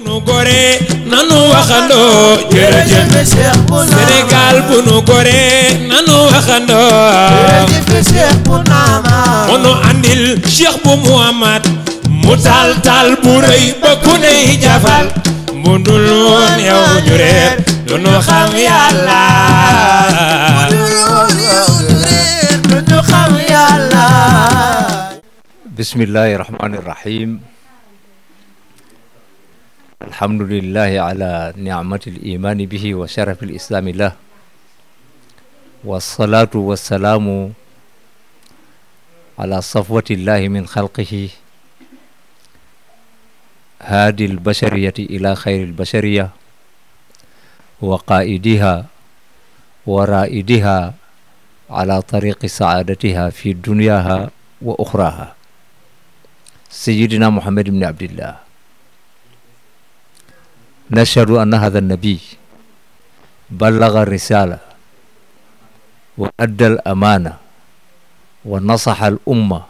nu gore nanu waxandoo jërëjëf Cheikh Bounama Sénégal bu nu gore nanu waxandoo jërëjëf Cheikh Bounama monu andil Cheikh bu Muhammad mu taal taal bu rëy ba ku ney jafal mu dul woon yow ñu reer du nu xam Yàlla du nu xam Yàlla. Bismillahi rahmani rahim. Alhamdulillahi ala ni'matil imani bihi wa sharafil islami lah. Wassalatu wassalamu ala safwatillahi min khalqihi hadil bashariyati ila khairil bashariyah wa qaidiha wa raidiha ala tariqi sa'adatiha fi dunyaha wa ukhraha Sayyidina Muhammad ibn Abdillah. نشهد أن هذا النبي بلغ الرسالة وأدى الأمانة ونصح الأمة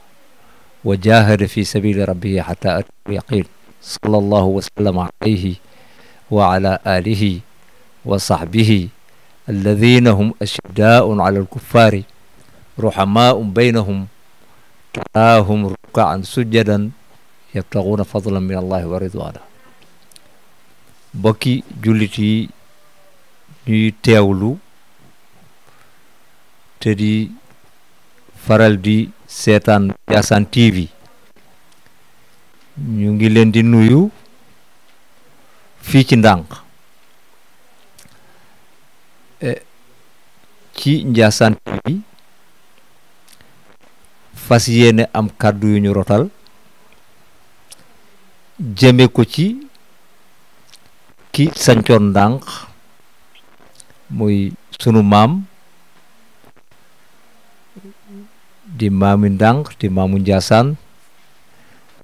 وجاهد في سبيل ربه حتى أتى اليقين صلى الله وسلم عليه وعلى آله وصحبه الذين هم أشداء على الكفار رحماء بينهم تراهم ركعا سجدا يبتغون فضلا من الله ورضوانه. Bokki jullit yi ñuy teewlu te di faral di seetaan Ndiassane TV ñu ngi leen di nuyu fii ci Ndànk ci Ndiassane TV fas yéene am kàddu yu ñu rotal jëme ko ci ki sancoon Ndànk muy sunu maam di maami Ndànk di maamu Ndiassane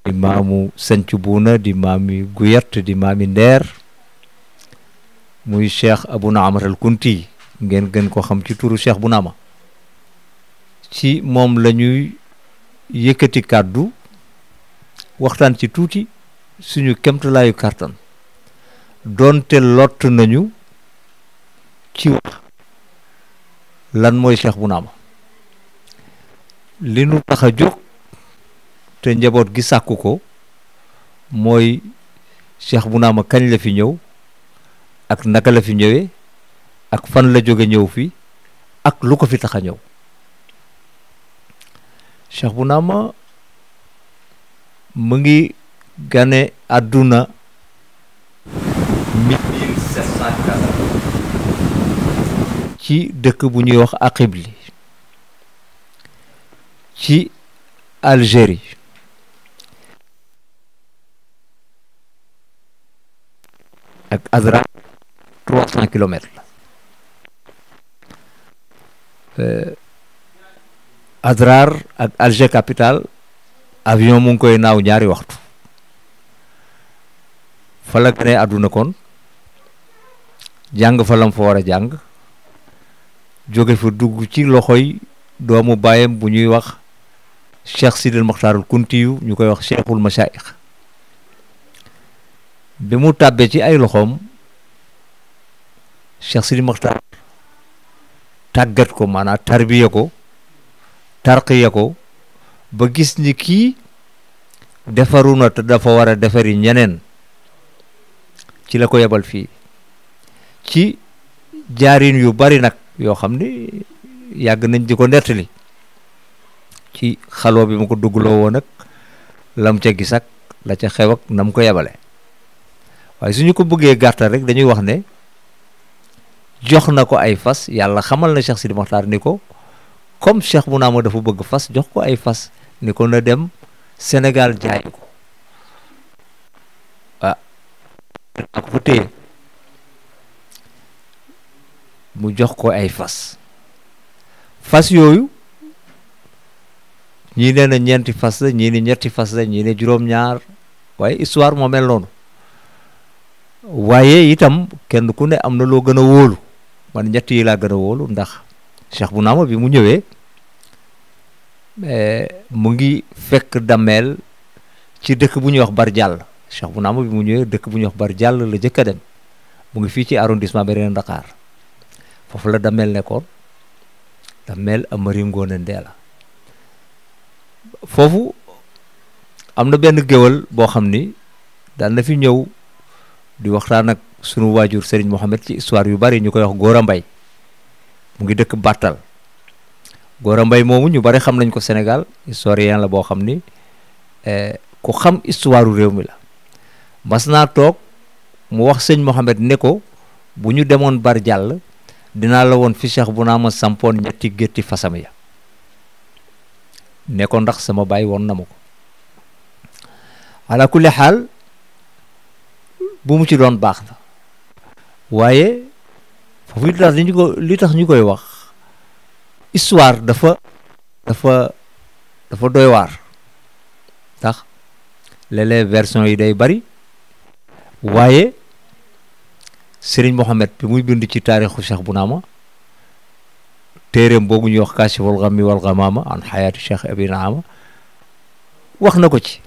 di maamu Sancu Buuna di maami Guyat di maami Ndeer muy Cheikh Abouna Amar al Kunti ngeen gën ko xam ci turu Cheikh Bounama. ci moom la ñuy yëkkati kàddu waxtaan ci tuuti suñu kemtalaayu kàttan doonte lott nañu ci wax lan mooy Cheikh Bounama li nu tax a jóg te njaboot gi sàkku ko mooy Cheikh Bounama kañ la fi ñëw ak naka la fi ñëwee ak fan la jóge ñëw fi ak lu ko fi tax a ñëw. Cheikh Bounama mu ngi gane àdduna 1740 ci dëkk bu ñuy wax Aqibli ci Algérie ak Adrar 300 kilomètres la Adrar ak Alger capitale avion mu ngi koy naaw ñaari waxtu fa la gane àdduna kon jàng fa lam fa war a jàng jóge fa dugg ci loxoy doomu baayam bu ñuy wax Cheikh Sidil Mokhtarul Kuntiyu ñu koy wax Cheikhul Machaïkh bi mu tàbbee ci ay loxoom Cheikh Sidil Mokhtar tàggat ko maanaam tarbiya ko tarqiya ko ba gis ni kii defaru na te dafa war a defari ñeneen ci la ko yebal fii ci jaarin yu bari nag yoo xam ni yàgg nañ di ko nettali ci xaloo bi mu ko duggloo woon ak lam ca gis ak la ca xew ak nam ko yebale waaye suñu ko bëggee gàttal rek dañuy wax ne jox na ko ay fas yàlla xamal na Cheikh Sidi Mokhtar ni ko comme Cheikh Bounama dafa bëgg fas jox ko ay fas ni ko na dem Sénégal jaay ko ak fu téye mu jox ko ay fas yooyu ñii nee na ñeenti fas la ñii ni ñetti fas la ñii ne juróom-ñaar waaye histoire moo mel noonu waaye itam kenn ku ne am na loo gën a wóolu man ñett yi laa gën a wóolu ndax Cheikh Bounama bi mu ñëwee mu ngi fekk dameel ci dëkk bu ñuy wax Barjàll Cheikh Bounama bi mu ñëwee dëkk bu ñuy wax Bar Jàll la jëkk a dem mu ngi fii ci arrondissement Mérina Dakhar foofu la Damel nekkoon Damel Amari Ngoone Ndeela foofu am na benn géwal boo xam ni daan na fi ñëw di waxtaan ak sunu waajur Serigne Mohamed ci histoire yu bari ñu koy wax Gora Mbay mu ngi dëkk Battal Gora Mbay moomu ñu bari xam nañ ko Sénégal historien la boo xam ni ku xam histoire réew mi la mas naa toog mu wax sëñ Mohamed ne ko bu ñu demoon Bar Jàll dinaa la woon fi Cheikh Bounama sampoon ñetti gétti fasam ya ne ko ndax sama baay woon na ma ko ala kulli xaal bu mu ci doon baax na waaye foofu li tax ñu koy wax histoire dafa doy waar tax léeg-léeg version yi day bari waaye Serigne Mohamed bi muy bind ci taarixu Cheikh Bounama téeréem boobu ñuy wax Kaashiful Ghammi wal Ghamaama an xayaati Cheikh Abi Naama wax na ko ci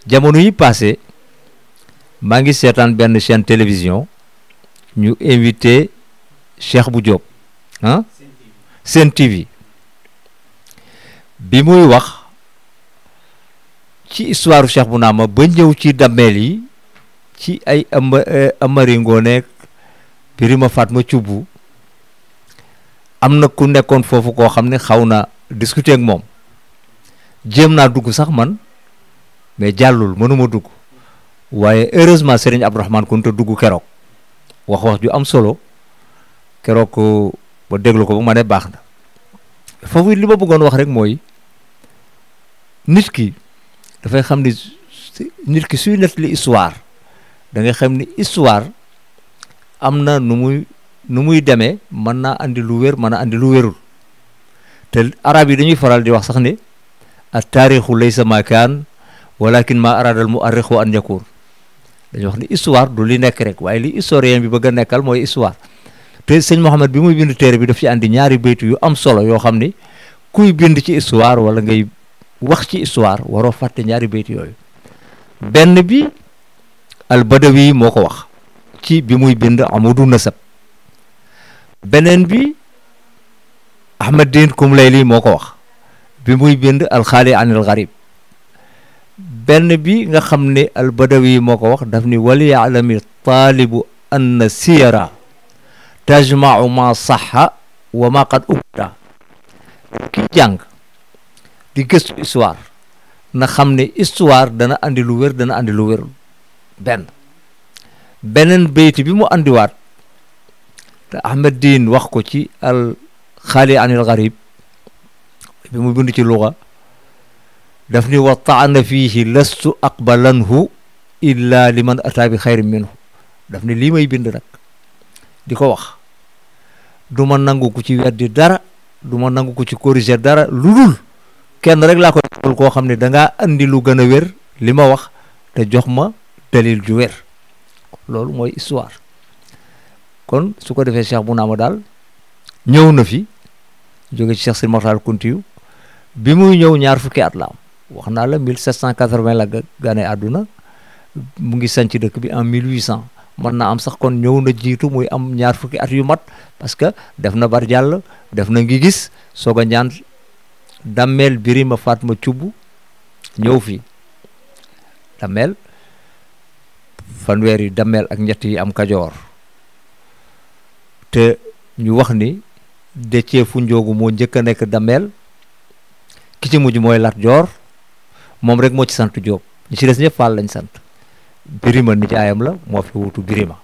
jamono yi passé maa ngi seetaan benn chaîne télévision ñu invité Cheikh bu Diop ah Sen TV bi muy wax ci histoire Cheikh Bounama ba ñëw ci dammeel yi ci ay Amari Ngoone Birima Fatma Thioub am na ku nekkoon foofu koo xam ne xaw na discuter ak moom jéem naa dugg sax man mais jàllul mënuma dugg waaye heureusement Serigne Abdourahmane Kounta dugg keroog wax ju am solo keroog ba déglu ko ba ma ne baax na foofu li ma bëggoon wax rek mooy nit ki dafay xam ni nit ki suy nettali histoire da ngay xam ni histoire am na nu muy demee mën naa andi lu wér mën a andi lu wérul te arab yi dañuy faral di wax sax ni at taarixu laysa ma kaan walakin ma aradal muarrixu an yakun dañuy wax ni histoire du li nekk rek waaye li historien bi bëgg a nekkal mooy histoire te sëñ Mohamed bi muy bind téere bi daf ci andi ñaari baytu yu am solo yoo xam ni kuy bind ci histoire wala ngay wax ci histoire waroo fàtte ñaari baytu yooyu benn bi al Badawi moo ko wax ci bi muy bind Amudu Nasab beneen bi Ahmad Din Kumlayli moo ko wax bi muy bind al Xaali anil Garib benn bi nga xam ne al Badawi moo ko wax daf ni wali yaalami taalibu anna siyara tajmau ma saxa wa ma qad ubta ki jàng di gëstu histoire na xam ne histoire dana andi lu wér dana andi lu wérul beneen bayti bi mu andiwaat te Ahmed Din wax ko ci al Xaali anil Garib bi mu bind ci luga daf ni wa taana fiihi lastu aqbalanhu illa liman ataa bi xayrin minhu daf ni lii may bind nag di ko wax du ma nangu ku ci weddi dara du ma nangu ku ci corriger dara lu dul kenn rek laa koy defal koo xam ne dangaa andi lu gën a wér li ma wax te jox ma dalil ju wér loolu mooy histoire kon su ko defee Cheikh Bounama daal ñëw na fi jóge ci Cheikh Sidi Mokhtar Kountiou bi muy ñëw ñaar fukki at la am wax naa la 1780 la gane àdduna mu ngi sanc dëkk bi en 1800 mën na am sax kon ñëw na jiitu muy am ñaar fukki at yu mat parce que def na Bar Jàll def na ngi gis soog a ñaan dammeel Birima Fatma Thioub ñëw fii dammeel fanweer yi dammeel ak ñett yi am Kajoor te ñu wax ni Déthié fu njoogu moo njëkk a nekk dammeel ki ci mujj mooy Lat Joor moom rek moo ci sant Jóob ñi ci des ñëpp Faal lañ sant Birima nijaayam la moo fi wutu Birima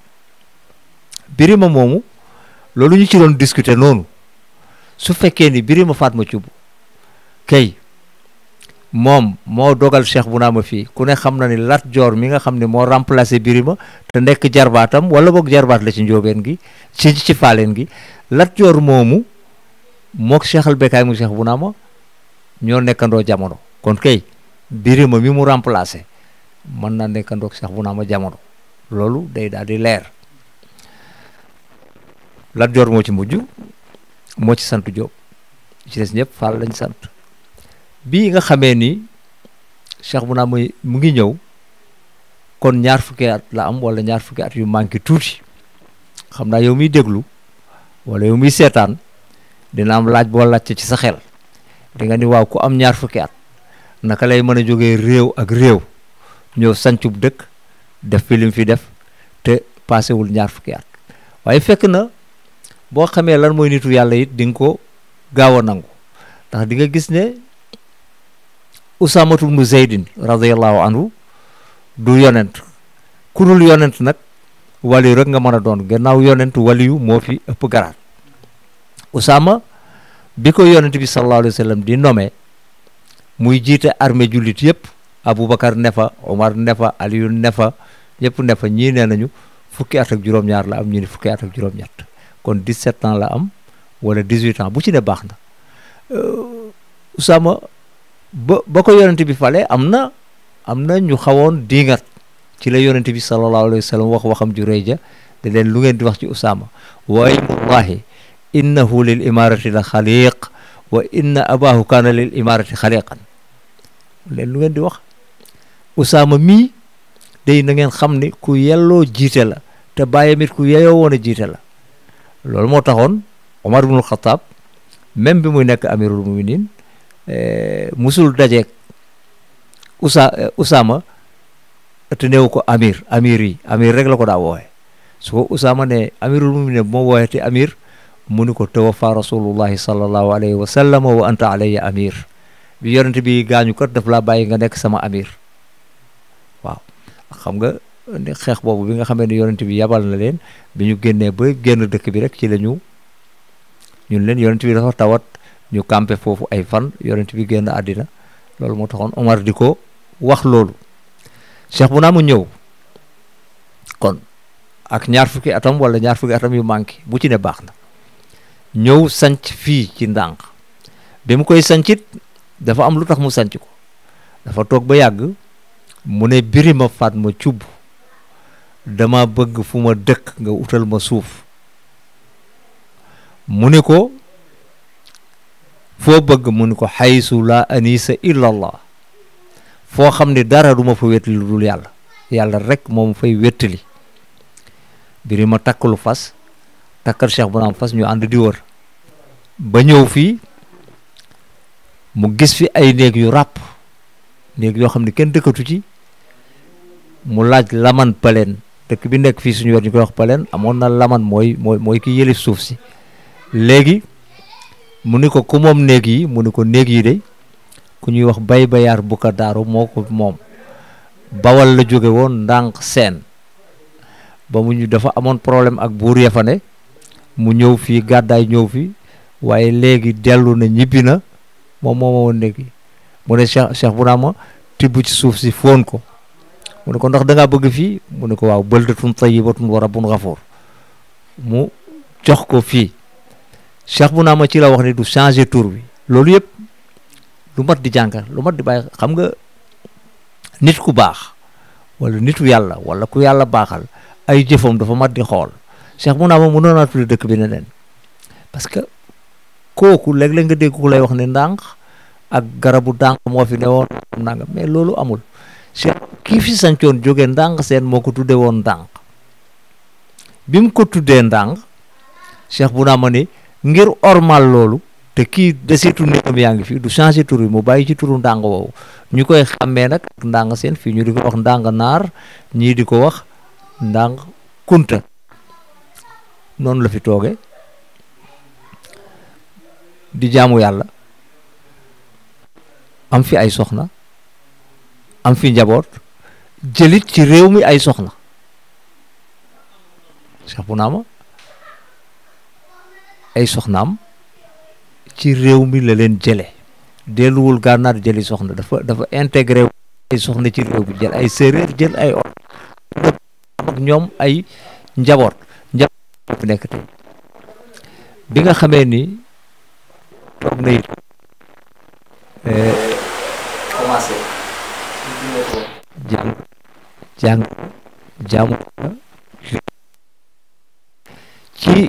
moomu loolu ñu ci doon discuter noonu su fekkee ni Birima Fatma Thioub kay moom moo dogal Cheikh Bounama fii ku ne xam na ni Lat Joor mi nga xam ne moo remplacé Birima te nekk jarbaatam wala boog jarbaat la ci njóobeen gi ci faaleen gi Lat Joor moomu mook Cheikh al Bekaay mu Cheikh Bounama ñoo nekkandoo jamono kon kay Birima mi mu remplacé mën na nekkandoo Cheikh Bounama jamono loolu day daal di leer Lat Joor moo ci mujj moo ci sant Jóob ci des ñëpp Faal lañ sant bii nga xamee ni Cheikh Bounama mu ngi ñëw kon ñaar fukki at la am wala ñaar fukki at yu manqué tuuti xam naa yow miy déglu wala yow miy seetaan dina am laaj boo laajte ci sa xel di nga ni waaw ku am ñaar fukki at naka lay mën a jógee réew ak réew ñëw sancub dëkk def fi lim fi def te paasewul ñaar fukki at waaye fekk na boo xamee lan mooy nitu yàlla it di nga ko gaaw a nangu ndax di nga gis ne Usaamatu bnu Zeydin radiyallahu anhu du yonent ku dul yonent nag waliyu rek nga mën a doon gannaaw yonent waliyu moo fi ëpp garaat Usaama bi ko yonent bi sallallahu alayhi wa sallam di nommé muy jiite armée jullit yëpp Aboubacar ne fa Omar ne fa Aliyu ne fa ñëpp ne fa ñii nee nañu fukki at ak juróom-ñaar la am ñu ni fukki at ak juróom-ñett kon 17 ans la am wala 18 ans bu ci ne baax na Usaama ba ko yonent bi fale am na ñu xawoon diingat ci la yonent bi sallallahu alayhi wa sallam waxam ju rëy ja de leen lu ngeen di wax ci Usaama wa wallahi innahu lil imarati la xaliq wa inna abahu kaana lil imarati xaliqan leen lu ngeen di wax Usaama mii day na ngeen xam ni ku yelloo jiite la te bàyyam it ku yeyoo woon a jiite la loolu moo taxoon Omar ibnul Xataab même bi muy nekk amirul muminin musul dajeeg Usaama te néew ko amir rek la ko daa wooxe su ko Usaama ne amirul muminin bu ma wooxe te amir mu ni ko tawaffa rasulullahi sallallahu alayhi wa sallam wa anta alayya amir bi yonent bi gaañu kat daf laa bàyyi nga nekk sama amir waaw xam nga ne xeex boobu bi nga xamee ne yonent bi yabal na leen bi ñu génnee ba génn dëkk bi rek ci la ñun leen yonent bi dafa tawat ñu campé foofu ay fan yonent bi génn àddina loolu moo taxoon Omar di ko wax loolu Cheikh bu naa mu ñëw kon ak ñaar fukki atam wala ñaar fukki atam yu manqué bu ci ne baax na ñëw sanc fii ci ndànk bi mu koy sancit dafa am lu tax mu sanc ko dafa toog ba yàgg mu ne Birima Fatma Cubb dama bëgg fu ma dëkk nga utal ma suuf mu ni ko foo bëgg mu ni ko xaysu la anisa illa allah foo xam ne dara du ma fa wétali lu dul yàlla rek moom fay wétali Birima takkalu fas takkal Cheikh bu naam fas ñu ànd di wër ba ñëw fii mu gis fi ay néeg yu ràpp néeg yoo xam ne kenn dëkkatu ci mu laaj laman paleen dëkk bi nekk fii suñu wet ñu koy wax paleen amoon na laman mooy ki yëlif suuf si léegi mu ni ko ku moom néeg yi mu ni ko néeg yi de ku ñuy wax bay bayaar bu ka daaru moo ko moom bawal la jóge woon ndànk seen ba mu ñu dafa amoon problème ak buur ya fa ne mu ñëw fii gàddaay ñëw fi waaye léegi dellu na ñibbi na moom moo woon néeg yi mu ne Cheikh bu naa ma tibb ci suuf si foon ko mu ne ko ndax da ngaa bëgg fii mu ne ko waaw baldatun tayyibatun wa rabbun ghafuur mu jox ko fii Cheikh bu naa ma ci la wax ni du changer tur bi loolu yëpp lu mat di jàngal lu mat di bàyyi xam nga nit ku baax wala nitu yàlla wala ku yàlla baaxal ay jëfam dafa mat di xool Cheikh bu naa ma mënoon naa tudde dëkk bi neneen parce que kooku léeg-léeg nga dégg ku lay wax ne ndànk ak garabu ndànk moo fi ne woon nangam mais loolu amul Cheikh kii fi sancoon jóge ndànk seen moo ko tudde woon ndànk bi mu ko tuddee ndànk Cheikh bu naa ma ni ngir ormal loolu te kii desitu néegam yaa ngi fi du changé tur bi mu bàyyi ci turu ndàng woowu ñu koy xàmmee nag ak ndàng seen fii ñu di ko wax ndàng naar ñii di ko wax ndàng kunta noonu la fi tooge di jaamu yàlla am fi ay soxna am fi njaboot jëlit ci réew mi ay soxna Cheikh Bounama ay soxnaam ci réew mi la leen jële delluwul gànnaar jëli soxna dafa intégré ay soxna ci réew bi jël ay séeréer jël ay ol ak ñoom ay njaboot fi nekk tey bi nga xamee ni toog na it commencé jàng jaamu ci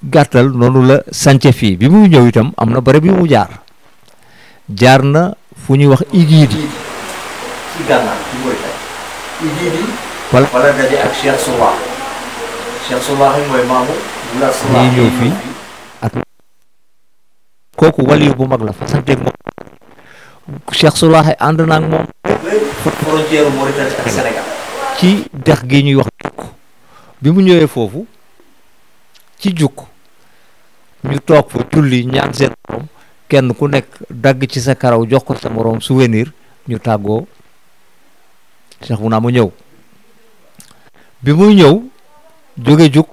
gàttal noonu la sance fii bi mu ñëw itam am na barab yu mu jaar na fu ñuy wax Igiidi ci gànnaar ci Mauritanie wala daje ak Cheikh Soullah. Cheikh Soullah mooy maamu Wula Soullah ñëw fii ak kooku waliyu bu mag la fa santeeg moom Cheikh Soullah ànd na ak moom frontière Mauritanie ak Sénégal ci dex gi ñuy wax jukk bi mu ñëwee foofu ci jukk ñu toog fa julli ñaan seen borom kenn ku nekk dagg ci sa karaw jox ko sa morom souvenir ñu tàggoo Cheikh bu naa mu ñëw bi muy ñëw jóge jukk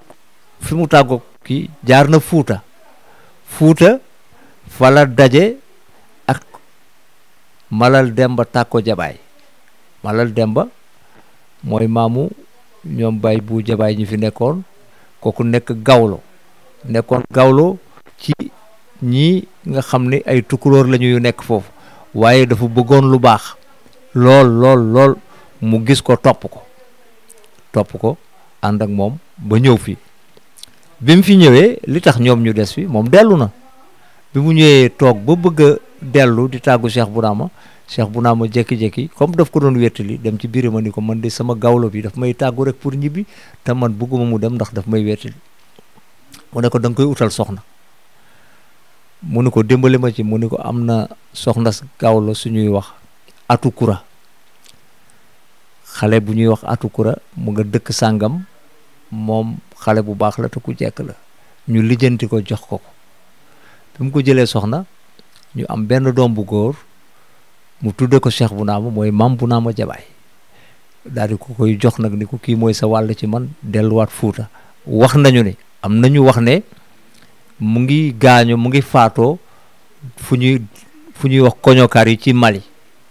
fi mu tàggoo ki jaar na Fuuta fala daje ak Malal Demba Tàkko Jabaay Malal Demba mooy maamu ñoom bay bu jabaay ñi fi nekkoon kooku nekk gawlo ci ñi nga xam ne ay tukulóor la ñuy nekk foofu waaye dafa bëggoon lu baax lool mu gis ko topp ko ànd ak moom ba ñëw fi bi mu fi ñëwee li tax ñoom ñu des fi moom dellu na bi mu ñëwee toog ba bëgg a dellu di tàggu Cheikh Bounama jékki-jékki comme daf ko doon wettali dem ci biir ma ni ko man de sama gawlo bi daf may tàggu rek pour ñibbi te man bëgguma mu dem ndax daf may wettali mu ne ko da nga koy utal soxna mu ne ko dimbali ma ci mu ne ko am na soxna gawlo suñuy wax atukura xale bu ñuy wax atukura mu nga dëkk sàngam moom xale bu baax la te ku jekk la ñu lijjanti ko jox ko bi mu ko jëlee soxna ñu am benn doom bu góor mu tudde ko Cheikh Bounama mooy Mam Bounama Jabaay daal di ko koy jox nag ni ko kii mooy sa wàll ci man delluwaat Fuuta wax nañu ne am nañu wax ne mu ngi gaaño mu ngi faatoo fu ñuy wax koñokaar yi ci Mali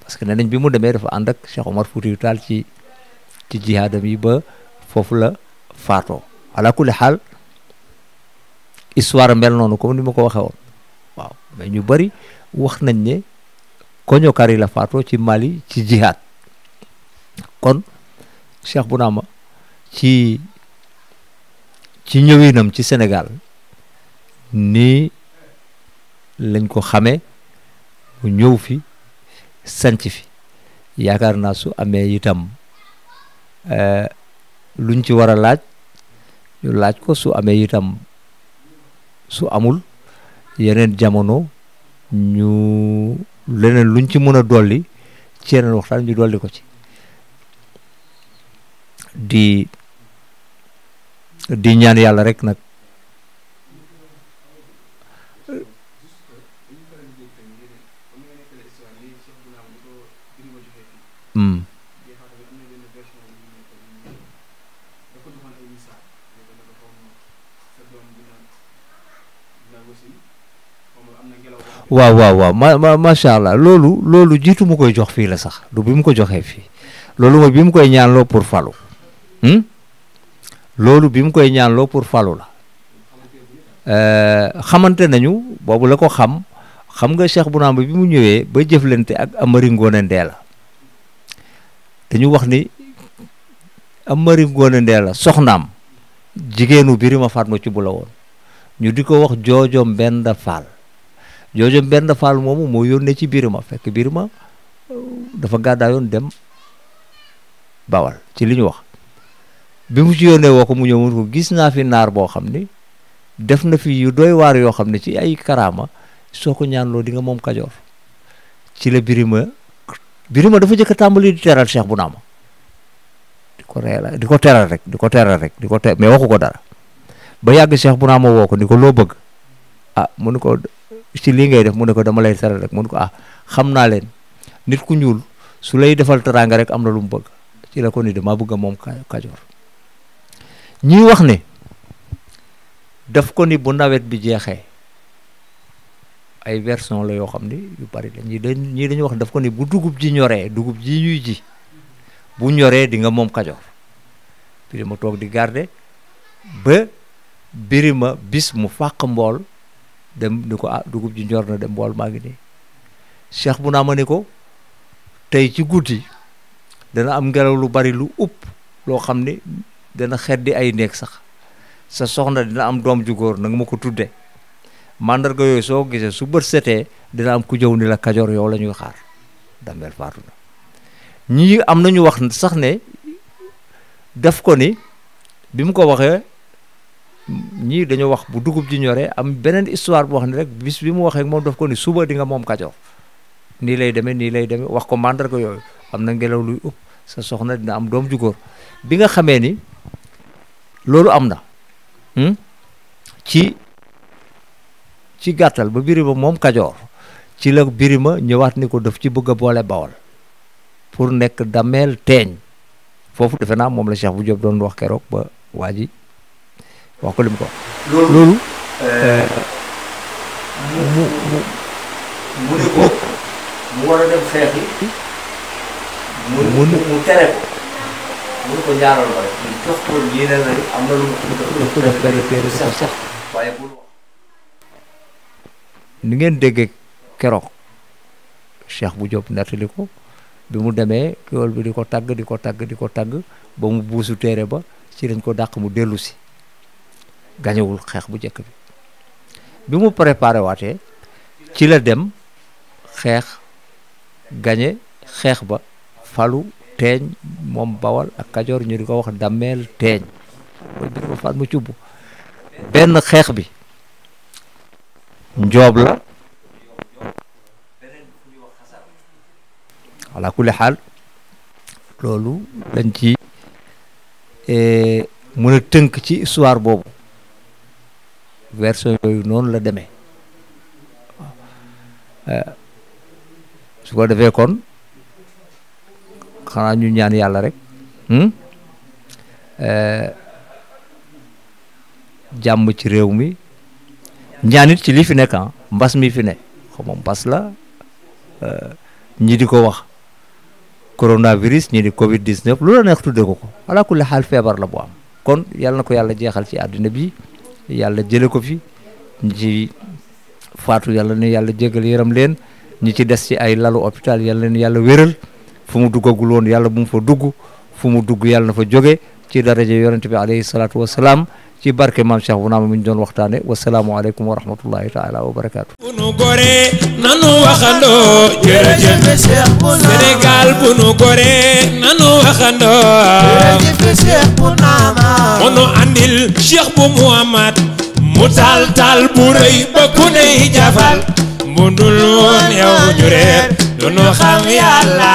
parce que ne nañ bi mu demee dafa ànd ak Cheikh Omar Foutiyou Tall ci jihaadam yi ba foofu la faatoo ala kulli xaal histoire mel noonu comme ni ma ko waxee woon waaw mais ñu bari wax nañ ne koñokaar yi la faatoo ci Mali ci jihaad kon Cheikh Bounama ci ñëwinam ci Sénégal nii lañ ko xamee mu ñëw fi sanc fi yaakaar naa su amee itam luñ ci war a laaj ñu laaj ko su amee itam su amul yeneen jamono ñu leneen luñ ci mën a dolli ci yeneen waxtaan ñu dolli ko ci di ñaan yàlla rek nag waaw macha allah loolu jiitu mu koy jox fii la sax du bi mu ko joxee fii loolu mooy bi mu koy ñaanloo pour falu loolu bi mu koy ñaanloo pour falu la xamante nañu boobu la ko xam nga Cheikh Bounama bi mu ñëwee ba jëflante ak Amari Ngoone Ndeela dañu wax ni Amari Ngoone Ndeela soxnaam jigéenu Birima Fatma ci bu la woon ñu di ko wax Joojo Mbenda Fall moomu moo yónnee ci Birima fekk Birima dafa gàddaayoon dem Bawal ci li ñu wax bi mu ci yónnee woo ko mu ñëw mun ko gis naa fi naar boo xam ni def na fi yu doy waar yoo xam ne ci ay karaama soo ko ñaanloo di nga moom Kajoor ci la Birima dafa jëkk a tàmbali di teral Cheikh Bounama di ko teral rek mais waxu ko dara ba yàgg Cheikh Bounama woo ko ni ko loo bëgg mu ne ko ci lii ngay def mu ne ko dama lay teral rek mu ne ko xam naa leen nit ku ñuul su lay defal teraanga rek am na lu mu bëgg ci la ko ni dama bëgg moom Kajoor ñuy wax ne daf ko ni bu nawet bi jeexee ay version la yoo xam ni yu bari la ñii dañu wax daf ko ni bu dugub ji ñoree dugub ji ñuy ji bu ñoree di nga moom Kajoor Birima toog di garder ba Birima bis mu fàq mbool dem ni ko dugub ji ñor na dem mbool maa ngi nii Cheikh Bounama ni ko tey ci guddi dana am ngelaw lu bari lu upp loo xam ni dana xeddi ay néeg sax sa soxna dina am doom ju góor nanga ma ko tudde mandarga yooyu soo gisee su bët setee dina am ku jëw ni la Kajoor yow la ñuy xaar Damel faatu na ñii am nañu wax sax ne def ko ni bi mu ko waxee ñii dañoo wax bu dugub ji ñoree am beneen histoire bu wax ni rek bis bi mu waxee moom daf ko ni suba di nga moom Kajoor nii lay demee wax ko mandarga yooyu am na ngelaw luy ëpp sa soxna dina am doom ju góor bi nga xamee ni loolu am na ci gàttal ba Birima moom Kajoor ci la Birima ñëwaat ni ko daf ci bëgg a boole Bawol pour nekk dameel teeñ foofu defe naa moom la Cheikh bu Diop doon wax keroog ba waa ji wax ko lim ko loolu mu ne ko mu war a dem xeexi mu tere ko mu ne ko ñaaral ma rek ñu jox ko ñii ne la am na lu mu ko def benn téere sax waaye bul wax ni ngeen déggee keroog Cheikh bu Diop nettali ko bi mu demee kéwél bi di ko tagg ba mu buusu téere ba ci lañ ko dàq mu dellu si gañewul xeex bu njëkk bi mu préparé waatee ci la dem xeex gañe xeex ba falu teeñ moom Bawal ak Kajoor ñu di ko wax dammeel teeñ mooy Birima Faat ma cubb benn xeex bi njoob la ala kulli xaal loolu lañ ci mën a tënk ci histoire boobu version yooyu noonu la demee su ko defee kon xanaa ñu ñaan yàlla rek jàmm ci réew mi ñaanit ci lii fi nekk mbas mi fi ne xawma mbas la ñi di ko wax coronavirus ñi di covid 19 lu la neex tudde ko ala kulli xaal feebar la bu am kon yàlla na ko yàlla jeexal ci àddina bi yàlla jële ko fi ñi ci faatu yàlla ne yàlla jégal yëram leen ñi ci des ci ay lalu hôpital yàlla leen yàlla wéral fu mu duggagul woon yàlla bu mu fa dugg fu mu dugg yàlla na fa jóge ci daraja yonent bi alayhi salaatu wasalaam ci barke maam Cheikh bu naama mi ñu doon waxtaane wasalaamualeykum wa rahmatullahi taala wa barakaatu. bu nu goree nanu waxandoo jërëjëf Cheikh bu naama Sénégal bu nu goree nanu waxandoo jërëjëf Cheikh bu naama moo nu andil Cheikh bu Muhammad mu taal bu rëy ba ku ney jafal mu dul woon yow ñu réer du nu xam yàlla